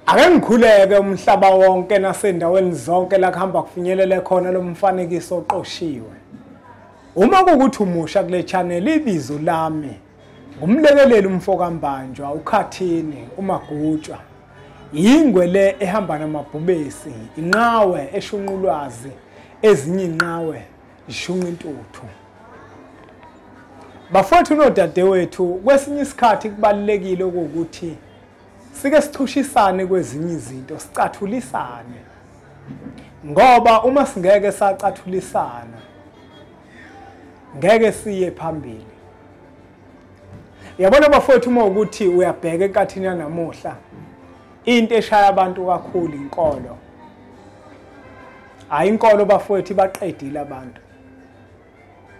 Ake ngikhuleke umhlaba wonke nasendaweni zonke la kuhamba kufinyelele khona lo mfanekiso oqoshiwe. Uma kukuthi umusha kule channel, ibizo lami ngumlekeleli umfokaMbanjwa, uKhathini uMagutshwa. Yingwe le ehamba namabhubesi, inqawe eshunqulwazi, ezinye inqawe ishunqa intuthu. Bafowethu nodadewethu, kwesinye isikhathi kubalulekile ukuthi sike sichushisane kwezinye izinto, sicathulisane. Ngoba uma singeke sacathulisana, ngeke siye phambili. Yabona bafowethu, uma ukuthi uyabheka enkathini yanamuhla, into eshaya abantu kakhulu inkolo. Hayi, inkolo bafowethu ibaqedile abantu.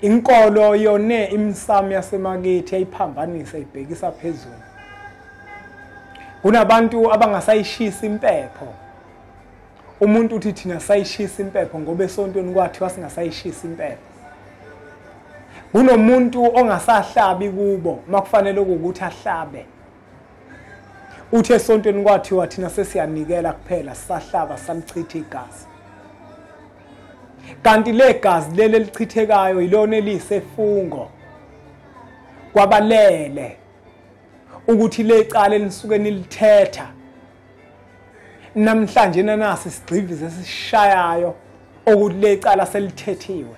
Inkolo yone imisamo yasemakithi yayiphambanisa ibhekisa phezulu. Kunabantu abangasayishisa impepho. Umuntu uthi thina sayishisa impepho ngoba esontweni kwathiwa singasayishisa impepho. Kunomuntu ongasahlabi kubo makufanele ukuthi ahlabe. Uthi esontweni kwathiwa thina sesiyanikela kuphela, sisahlaba salichitha igazi. Kanti le gazi leli elichithekayo ilona elisefungo kwabalele ukuthi lecala elisuke nilithetha namhlanje nanasi sigxivize esishayayo ukuthi lecala selithethiwe.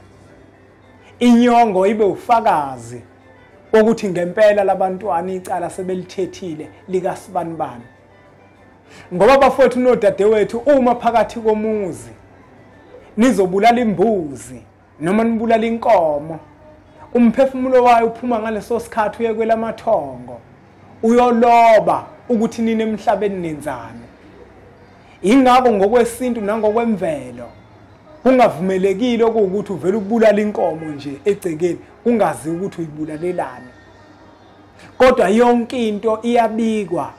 Inyongo ibe ufakazi ukuthi ngempela labantwana icala sebelithethile likasibanibani. Ngoba bafowethu nodadewethu, uma phakathi komuzi nizobulala imbuzi noma nibulala inkomo, umphefumulo wayo uphuma ngaleso sikhathi uye kwelamathongo, uyoloba ukuthi nini emhlabeni nenzani. Ingakho ngokwesintu nangokwemvelo kungavumelekile ukuthi uvele ubulala inkomo nje egcekeni ungazi ukuthi uyibulalelani. Kodwa yonke into iyabikwa.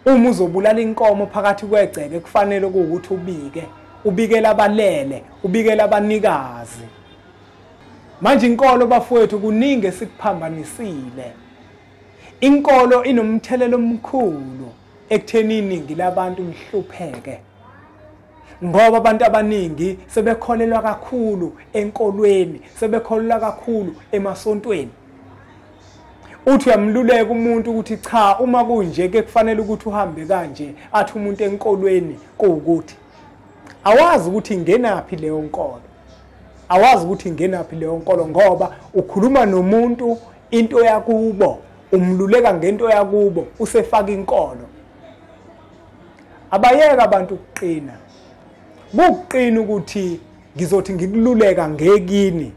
Uma uzobulala inkomo phakathi kwegceke kufanele ukuthi ubike, ubikela abalele, ubikela abanikazi. Manje inkolo bafowethu kuningi esikuphambanisile. Inkolo inomthelelo omkhulu ekutheni iningi labantu lihlupheke. Ngoba abantu abaningi sebekholelwa kakhulu enkolweni, sebekholelwa kakhulu emasontweni. Uthi uyamluleka umuntu ukuthi cha, uma kunje ke kufanele ukuthi uhambe kanje, athi umuntu enkolweni kuwukuthi awazi ukuthi ingenaphi leyo nkolo. Awazi ukuthi ingenaphi leyo nkolo ngoba ukhuluma nomuntu into yakubo, umluleka ngento yakubo, usefaka inkolo. Abayeka abantu ukuqina. Kuqina ukuthi ngizothi ngikululeka ngekini,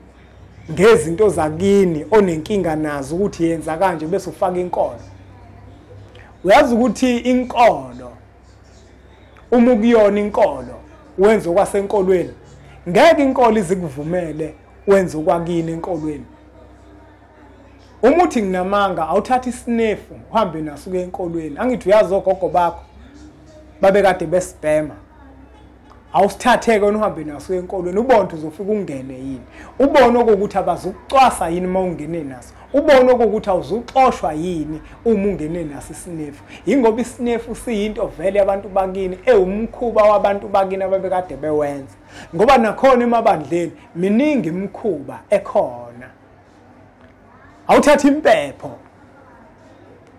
ngezinto zakini onenkinga nazo ukuthi yenza kanje bese ufaka inkolo. Uyazi ukuthi inkolo, uma ukuyona inkolo wenza okwasenkolweni, ngeke inkolo izikuvumele wenze okwakini enkolweni. Uma uthi nginamanga, awuthatha isinefu uhambe naso uye enkolweni. Angithi uyazi ogogo bakho babekade besibhema, awusithatheke wena uhambe naso uye enkolweni, ubone ukuthi uzofika ungene yini, ubone ukuthi abazukucwasa yini uma ungene naso, ubone ukuthi awuzuxoshwa yini uma ungene naso isinefu. Yingoba isinefu siyinto vele abantu bakini, ewumkhuba wabantu bakini ababekade bewenza. Ngoba nakhona emabandleni miningi imikhuba ekhona. Awuthatha impepho,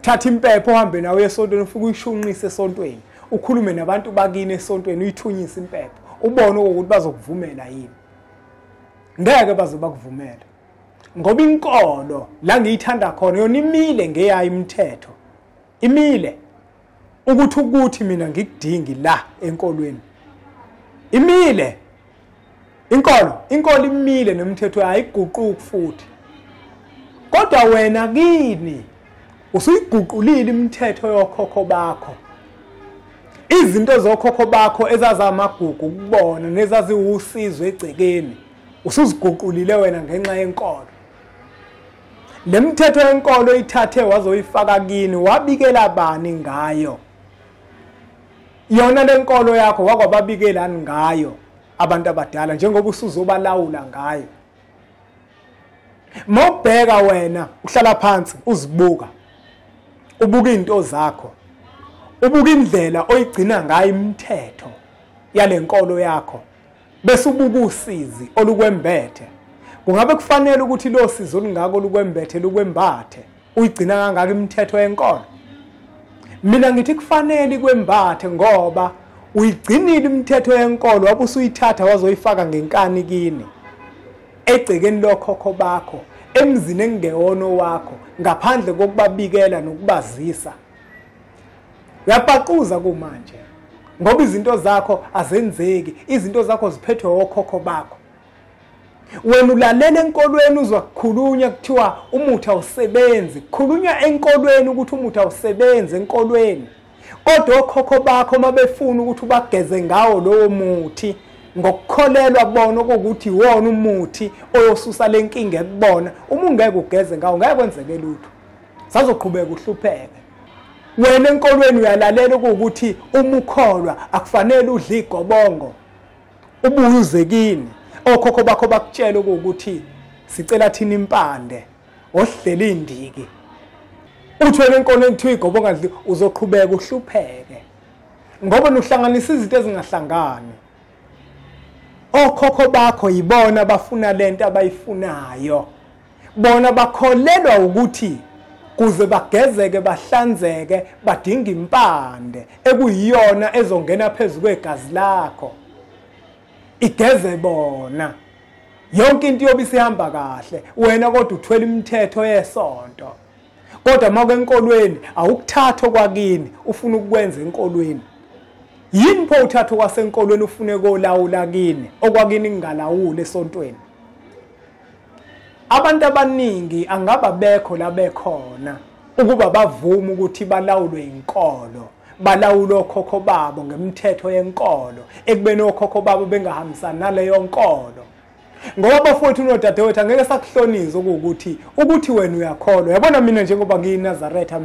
thatha impepho uhambe nawe esontweni, ufike uyishunqise esontweni, ukhulume nabantu bakini esontweni, uyithunyise impepho, ubone ukuthi bazokuvumela yini. Ngeke baze bakuvumele. Ngoba inkolo la ngiyithanda khona yona imile ngeyayo imithetho, imile ukuthi mina ngikudingi la enkolweni. Imile inkolo, inkolo imile nemithetho ayiguquki futhi. Kodwa wena kini usuyiguqulile imithetho yokhokho bakho. Izinto zokhokho bakho ezazamagugu ukubona nezaziwusizo egcekeni usuziguqulile wena ngenxa yenkolo. Le mithetho yenkolo ithathe wazoyifaka kini, wabikela bani ngayo? Yona lenkolo yakho wakwababikelani ngayo abantu abadala njengoba usuzobalawula ngayo? Mawubheka wena uhlala phansi uzibuka, ubuka izinto zakho, Ubuka indlela oyigcina ngayo imithetho yale nkolo yakho, bese ubuka usizi olukwembethe. Kungabe kufanele ukuthi lo sizi olungako olukwembethe lukwembathe, uyigcina kangaka imithetho yenkolo? Mina ngithi kufanele kwembathe, ngoba uyigcinile imithetho yenkolo wabe usuyithatha wazoyifaka ngenkani kini, egcekeni lokhokho bakho, emzini engewona wakho, ngaphandle kokubabikela nokubazisa. Uyapaquza kumanje, ngoba izinto zakho azenzeki, izinto zakho ziphethwe okhokho bakho. Wena ulalela enkolweni, uzwa kukhulunywa kuthiwa umuthi awusebenzi. Kukhulunywa enkolweni ukuthi umuthi awusebenzi enkolweni, kodwa okhokho bakho mabefuna ukuthi ubageze ngawo lowo muthi, ngokukholelwa bona ukuthi iwona umuthi oyosusa lenkinga ekubona, uma ungeke ugeze ngawo ngeke kwenzeke lutho, sazoqhubeka uhlupheke. Wena enkolweni uyalalela ukuthi uma ukholwa akufanele udle igobongo, ubuye uze kini. Okhokho bakho bakutshela ukuthi sicela thina impande, ohlele indiki. Uthi wena enkolweni kuthiwa igobongo adli, uzoqhubeka uhlupheke, ngoba nuhlanganisa izinto ezingahlangani. Okhokho bakho yibona abafuna lento abayifunayo. Bona bakholelwa ukuthi kuze bagezeke bahlanzeke badinga impande ekuyiyona ezongena phezu kwegazi lakho, igeze bona. Yonke into yobe isihamba kahle, wena kodwa uthwele imithetho yesonto. Kodwa mawuke enkolweni awukuthatha kwakini ufuna ukukwenza enkolweni. Yini pho uthatha kwasenkolweni ufune kolawula kini, okwakini kungalawuli esontweni? Abantu abaningi angaba bekho la bekhona ukuba bavume ukuthi balawulwe inkolo, balawule okhokho babo ngemithetho yenkolo, ekubeni okhokho babo bengahambisani naleyo nkolo. Ngoba bafowethu nodadewethu angeke sakuhloniza ukuthi wena uyakholwa. Yabona mina njengoba ngiyiNazaretha,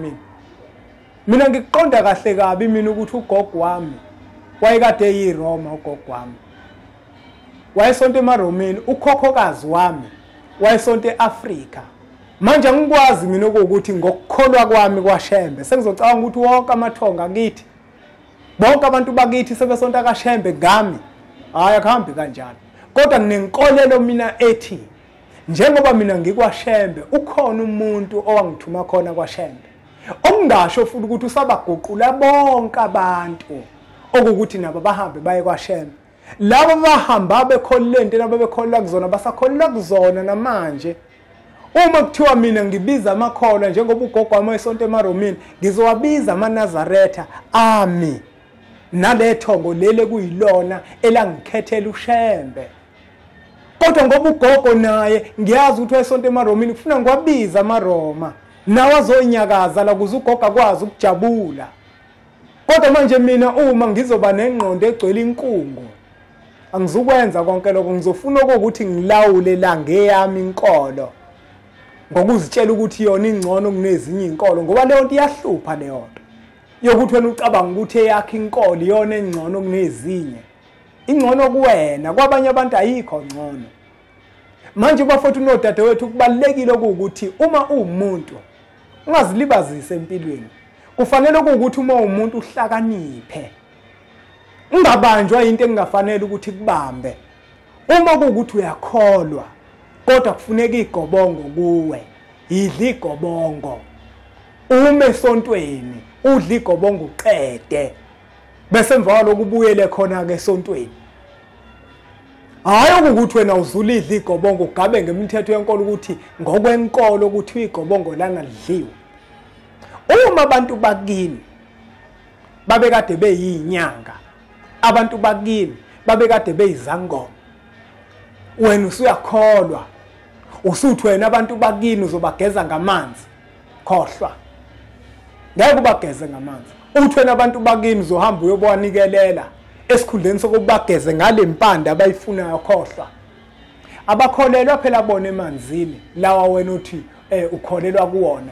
mina ngikuqonda kahle kabi mina ukuthi ugogo wami wayekade eyiRoma. Ugogo wami wayesonto emaRomeni, ukhokhokazi wami wayesonto eAfrika. Manje angikwazi mina ukuthi ngokukholwa kwami kwaShembe sengizocabanga ukuthi wonke amathonga akithi, bonke abantu bakithi sebesonta kaShembe ngami. Hayi, akuhambi kanjalo. Kodwa nginenkolelo mina ethi njengoba mina ngikwaShembe, ukhona umuntu owangithuma khona kwaShembe, okungasho futhi ukuthi usabaguqula bonke abantu okukuthi nabo bahambe baye kwaShembe. Labo bahamba bekholele into ababekholelwa kuzona basakholelwa kuzona namanje. Uma kuthiwa mina ngibiza amakholwa njengoba ugogo wami wayesonto emaRomini, ngizowabiza amaNazaretha ami nalethongo lele kuyilona elangikhethela uShembe. Kodwa ngoba ugogo naye ngiyazi ukuthi wayesonto emaRomini, kufuna ngiwabiza amaRoma nawe azonyakaza la kuze ugogo akwazi ukujabula. Kodwa manje mina uma ngizoba nengqondo egcwele inkungu, angizukwenza konke lokho. Ngizofuna ukuthi ngilawule la ngeyami inkolo, ngokuzitshela ukuthi yona ingcono kunezinye inkolo, ngoba leyo nto iyahlupha. Leyo nto yokuthi wena ucabanga ukuthi eyakho inkolo iyona engcono kunezinye, ingcono kuwena, kwabanye abantu ayikho ngcono. Manje bafowethu nodadewethu, kubalulekile ukuthi uma uwumuntu ungazilibazisi empilweni. Kufanele ukuthi uma uwumuntu uhlakaniphe, ungabanjwa into engafanele ukuthi kubambe. Uma kuwukuthi uyakholwa kodwa kufuneka igobongo kuwe, yidla igobongo. Ume esontweni udla igobongo uqede, bese emva kwalokho ubuyele khona-ke esontweni. Hhayi ukuthi wena uzulidla igobongo ugabe ngemithetho yenkolo ukuthi ngokwenkolo ukuthi igobongo lana lidliwe. Uma abantu bakini babekade beyinyanga, abantu bakini babekade beyizangoma, wena usuyakholwa, usuthi wena abantu bakini uzobageza ngamanzi, khohlwa, ngeke ubageze ngamanzi. Uthi wena abantu bakini uzohamba uyobanikelela esikhundleni sokubageze ngale mpande abayifunayo, khohlwa. Abakholelwa phela bona emanzini lawa wena uthi ukholelwa kuwona,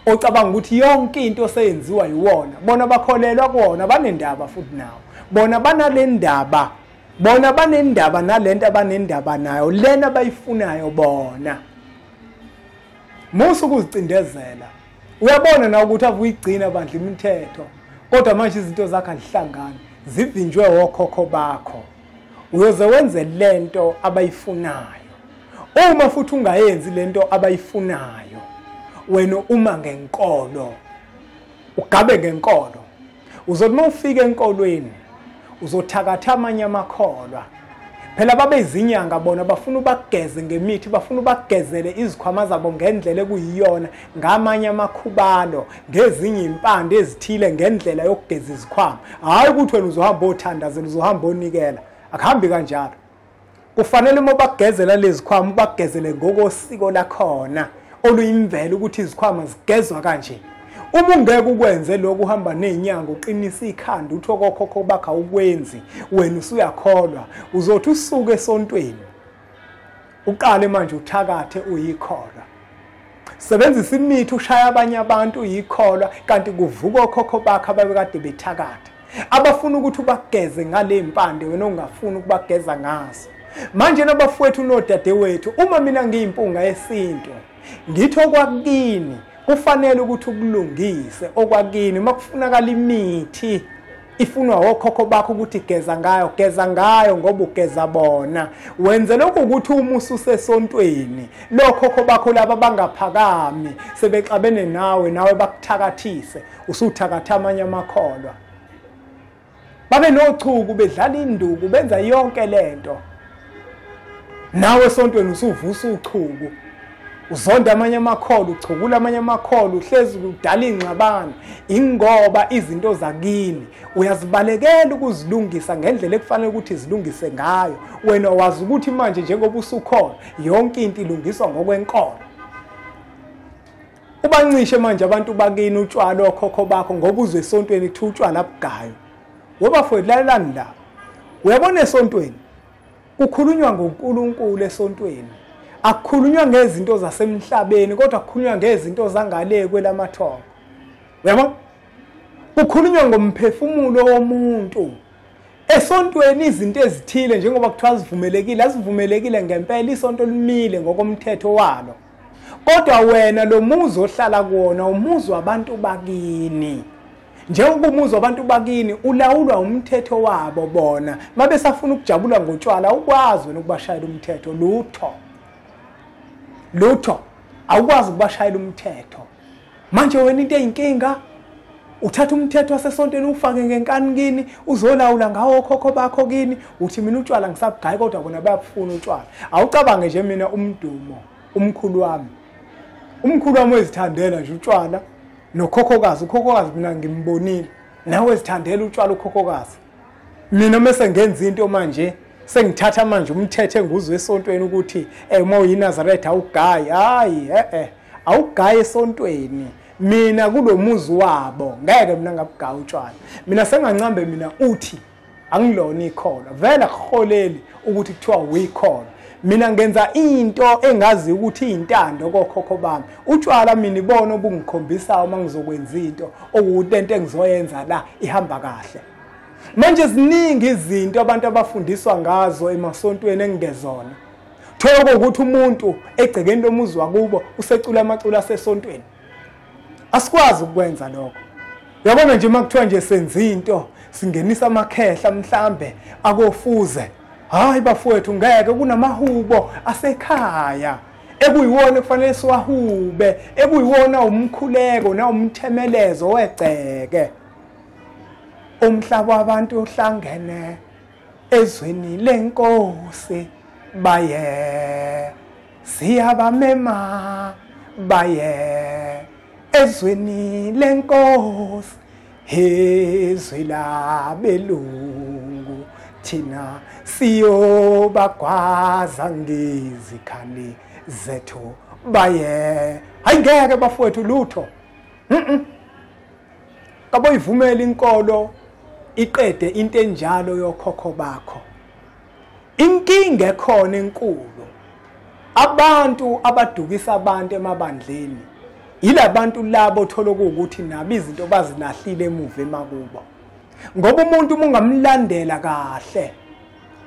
ocabanga ukuthi yonke into seyenziwa yiwona. Bona bakholelwa kuwona, banendaba futhi nawo. Bona banalendaba, bona banendaba nalento abanendaba nayo, lena abayifunayo bona. Musa ukuzicindezela. Uyabona na ukuthi avuyigcina bandla imithetho, Kodwa manje izinto zakho azihlangani, zivinjwe okhokho bakho. Uyoze wenze lento abayifunayo. Uma futhi ungayenzi lento abayifunayo, wena uma ngenkolo, ugabe ngenkolo. Uzothi uma ufika enkolweni uzothakatha amanye amakholwa. Phela babeyizinyanga bona, bafuna ubageze ngemithi, bafuna ubagezele izikhwama zabo ngendlela ekuyiyona, ngamanye amakhubalo, ngezinye impande ezithile, ngendlela yokugeza izikhwama. Hhayi ukuthi wena uzohamba othandazela, uzohamba onikela. Akuhambi kanjalo. Kufanele uma ubagezela lezi zikhwama ubagezele ngokosiko lakhona oluyimvelo, ukuthi izikhwama zigezwa kanje. Uma ungeke ukwenze lokhu, uhamba nezinyanga, uqinisa ikhanda, uthi okokhokho bakho awukwenzi, wena usuyakholwa. Uzothi usuke esontweni uqale manje uthakathe uyikholwa, sebenzisa imithi ushaya abanye abantu uyikholwa, kanti kuvuka okhokho bakho ababekade bethakatha, abafuna ukuthi ubageze ngale mpande wena ongafuni ukubageza ngazo. Manje nabafowethu nodadewethu, uma mina ngiyimpunga yesintu ngithi okwakini kufanele ukuthi ukulungise okwakini. Makufunakala imithi ifunwa okhokho bakho ukuthi geza ngayo, geza ngayo ngoba ugeza bona. Wenze lokhu ukuthi uma ususesontweni lokhokho bakho laba bangaphakami sebexabene nawe, nawe bakuthakathise, usuthakatha amanye amakholwa. Babe nochuku, bedlala induku, benza yonke lento. Nawe esontweni usuvusa uchuku, uzonda amanye amakholwa, uchukula amanye amakholwa, uhlezi udala ingxabano. Ingoba izinto zakini uyazibalekela ukuzilungisa ngendlela ekufanele ukuthi zilungise ngayo. Wena wazi ukuthi manje njengoba usukholwa yonke into ilungiswa ngokwenkolo. Ubancishe manje abantu bakini utshwala okhokho bakho, ngoba uzwe esontweni kuthiwa utshwala abugayo. Wobafowethu, lalelani la. Uyabona esontweni kukhulunywa ngoNkulunkulu esontweni. Akukhulunywa ngezinto zasemhlabeni, kodwa kukhulunywa ngezinto zangale kwelamathongo. Uyabona? Kukhulunywa ngomphefumulo womuntu. Esontweni izinto ezithile njengoba kuthiwa zivumelekile, azivumelekile ngempela, isonto limile ngokomthetho walo. Kodwa wena lo muzi ohlala kuwona umuzi wabantu bakini. Njengoba umuzi wabantu bakini ulawulwa umthetho wabo bona, mabesafuna ukujabula ngotshwala awukwazi wena ukubashayela umthetho, lutho. Lutho, awukwazi ukubashayela umthetho. Manje wena into eyinkinga, uthatha umthetho wasesontweni ufake ngenkani kini, uzolawula ngawo okhokho bakho kini, uthi mina utshwala ngisabugayi, kodwa bona bayabufuna utshwala. Awucabange nje mina umdumo, umkhulu wami. Umkhulu wami wezithandela nje utshwala nokhokhokazi, ukhokhokazi mina ngimbonile. Nawe wezithandela utshwala ukhokhokazi. Mina mase ngenza into manje, sengithatha manje umthetho enguzwe esontweni ukuthi uma uyiNazaretha awugayi. Hayi, awugayi esontweni. Mina kulomuzi wabo ngeke mina ngabugaya utshwala. Mina sengancambe mina uthi angilona ikholwa, vele akuholeli ukuthi kuthiwa uyikholwa. Mina ngenza into engazi ukuthi iyintando kokhokho bami. Utshwala mina ibona obungikhombisayo uma ngizokwenza into okuwukuthi lento engizoyenza la ihamba kahle. Manje ziningi izinto abantu abafundiswa ngazo emasontweni engingezona. Thola ukuthi umuntu egcekeni lomuzi wakubo usecula amaculo asesontweni. Asikwazi ukwenza lokho. Uyabona nje uma kuthiwa nje senza into singenisa amakhehla mhlambe akofuze. Hayi bafowethu, ngeke, kunamahubo asekhaya ekuyiwona kufanele siwahube, ekuyiwona umkhuleko na umthemelezo wegceke. Umhlaba wabantu uhlangene ezweni lenkosi, baye siyabamema, baye ezweni lenkosi, ezwi labelungu thina siyobagwaza ngezikhali zethu, baye. Hayi ngeke bafowethu, lutho. Kaboyivumela inkolo iqede into enjalo yokhokho bakho. Inkinga ekhona enkulu, abantu abadukisa abantu emabandleni yilabantu labo thola ukuthi nabo izinto bazilahlile emuva emakubo. Ngoba umuntu uma ungamlandela kahle,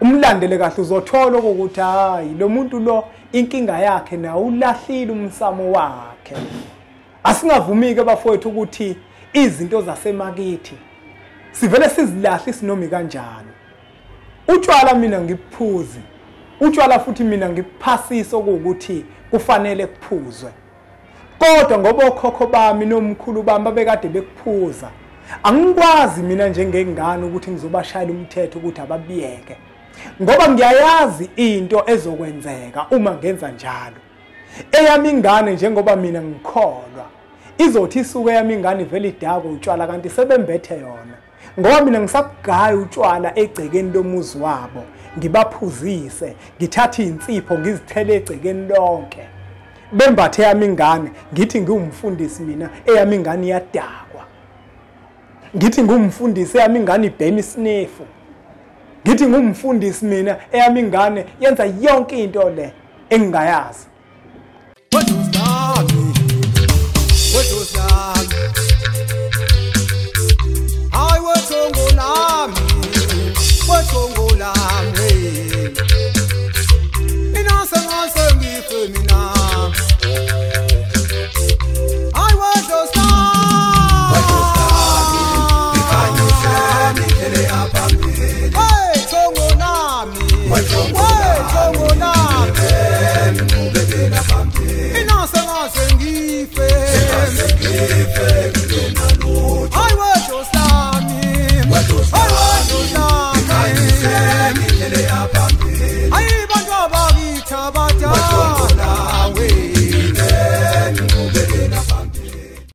umlandele kahle, uzothola ukuthi hayi lo muntu lo inkinga yakhe nawo ulahlile umsamo wakhe. Asingavumike bafowethu ukuthi izinto zasemakithi Sivele sizilahle sinomi kanjani. Utshwala mina ngiphuzi, utshwala futhi mina ngiphasisa okuwukuthi kufanele kuphuzwe. Kodwa ngoba okhokho bami nomkhulu bami babekade bekuphuza, angikwazi mina njengengane ukuthi ngizobashayela umthetho ukuthi ababiyeke, ngoba ngiyayazi into ezokwenzeka uma ngenza njalo. Eyami ingane njengoba mina ngikholwa, izothi isuke eyami ingane ivele idakwe utshwala kanti sebembethe yona. Ngoba mina ngisabugaya utshwala egcekeni lomuzi wabo, ngibaphuzise, ngithathe insipho ngizithele egcekeni lonke. Bembathe eyami ingane, ngithi ngiwumfundisi mina, eyami ingane iyadakwa. Ngithi ngumfundisi, eyami ingane ibhema isinifu. Ngithi ngumfundisi mina, eyami ingane yenza yonke into le engingayazi.